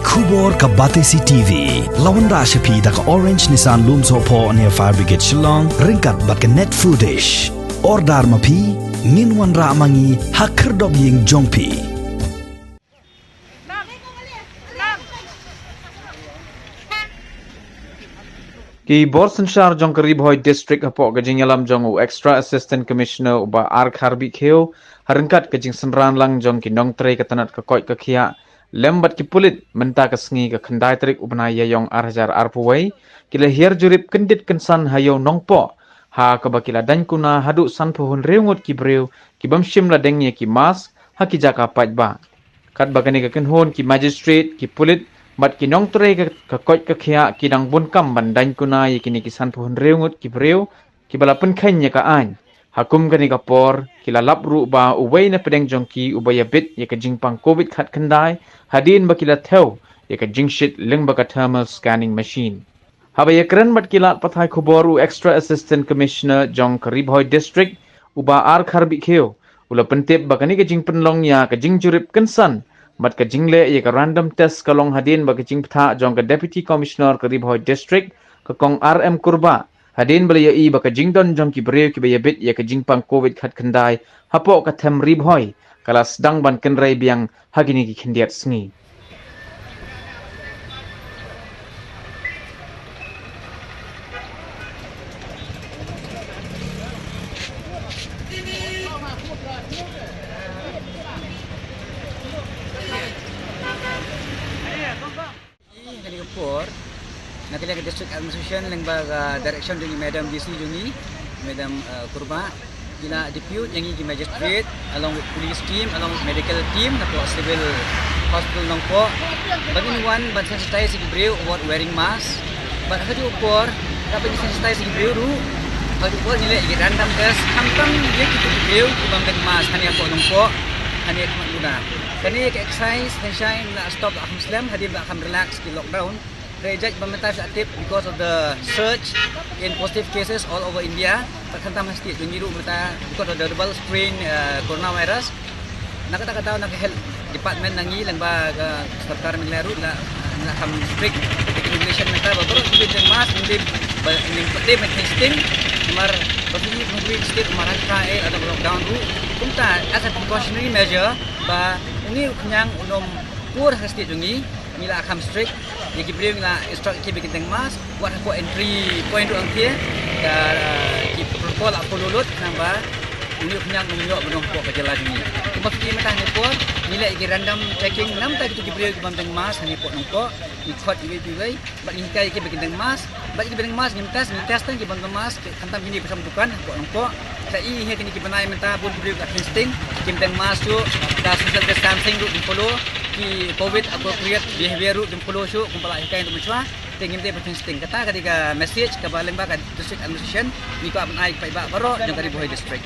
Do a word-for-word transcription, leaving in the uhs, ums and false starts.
Khubor ka Batesi T V la wanrah sha phi da ka Orange Nissan Lumsohphoh near Fire Brigade Shillong ryngkat bad ka Net Foodish. Order ma phi, ngin wanrah ma ngi ha khyrdop ïing jong phi. Ki bor synshar jong ka Ri Bhoi District hapoh ka jingïalam jong u Extra Assistant Commissioner u Bah R Kharbih Khiew, ha ryngkat ka jingsynran lang jong ki nongtrei ka tnat ka koit ka khiah lem bad ki pulit mynta ka sngi ka khyndai tarik u bnai Ïaïong ar hajar arphew wei, ki la hiar jurip kyndit kynsan ha Ïew Nongpoh, ha kaba ki la daiñ kuna haduh sanphew hynriew ngut ki briew ki bym shym la deng ïa ki mask ha ki jaka paidbah. Katba kane ka kynhun ki magistrate, ki pulit bad ki nongtrei ka, ka koit ka khiah ki dang bun kam ban daiñ kuna ïa kine ki sanphew hynriew ngut ki briew kiba la pynkheiñ ïa ka aiñ. Ha kum kane ka por, ki la lap ruh ba uwei na pdeng jong ki uba ïabit ïa ka jingpang Covid khatkhyndai, hadien ba ki la thew ïa ka jingshit lyngba ka thermal scanning machine. Haba ïakren bad ki lad pathai khubor u Extra Assistant Commissioner jong ka Ri Bhoi District, u Bah R Kharbih Khiew, u la pyntip ba kane ka jingpynlong ïa ka jingjurip kynsan bad ka jingleh ïa ka random test ka long hadien ba ka jingpyntha jong ka Deputy Commissioner ka Ri Bhoi District, ka Kong R M Kurbah, hadien ba la ïohi ba ka jingdon jong ki briew kiba ïabit ïa ka jingpang Covid khatkhyndai hapoh ka them Ri Bhoi ka la sdang ban kynrei biang ha kine ki khyndiat sngi. Kane ka por, na ka liang ka District Administration lyngba ka direction jong i Madam D C jong i, Madam, uh, Kurbah, i la depute ïa ngi ki magistrate along with police team, along with medical team na ka Civil Hospital Nongpoh, ba ngin wan ban sensitize ïa ki briew about wearing mask. Bad ha kajuh ka por, haba ngi sensitize ïa ki briew ruh, ha kajuh ka por ngi leh ïa ki random test khamtam ïa kito ki briew ki bym deng mask hangne hapoh Nongpoh, hangne ha khmat Luna. Kane ka exercise, tang shai ngi la stop la kham slem hadien ba kham relax ki lockdown. Hynrei judge ba mynta shu tip because of the surge in positive cases all over India. Bad khamtam ha state jong ngi ruh mynta because of the double strain, uh, coronavirus. Na kata ka daw na ka health department na ngi lyngba ka sorkar Meghalaya ruh la, la kham strict regulation mynta ba baroh ki dei mask, ki dei ba, ki dei ba testing. Namar ba ki dei state mar ka eh la da lockdown ruh. Kumta as a precautionary measure ba une u khñiang un ym pur ha state jong ngi. Ngi la kham strict ïa ki briew, ngi la instruct ïa ki ba kin deng mask, wat hapoh entry point ruh hangtei. Ka, ki protocol la follow lut, namar ba une u khñiang um ïoh ban wan hapoh ka jylla jong ngi. Kumba phi i mynta hangne por, ngi leh ïa ki random checking namar kito ki briew ki bym deng mask hangne hapoh Nongpoh, ngi khot iwei pa iwei bad ngi hikai ïa ki ba kin deng mask. Bad ïa ki ba deng mask ngim test, ngi test tang ki bym deng mask, khamtam kine ba shong dukan hapoh Nongpoh. Sa i hi kine ki bnai mynta bun ki briew ka testing, kim deng mask shuh, ka social distancing ruh kim follow, ki covid appropriate behavior ruh kim follow shuh, kumba la hikai ruh mynshuwa. Te ngim dei ba testing. Kata ka dei ka message kaba lyngba ka district administration ngi kwah ban ai paidbah baroh jong ka Ri Bhoi District.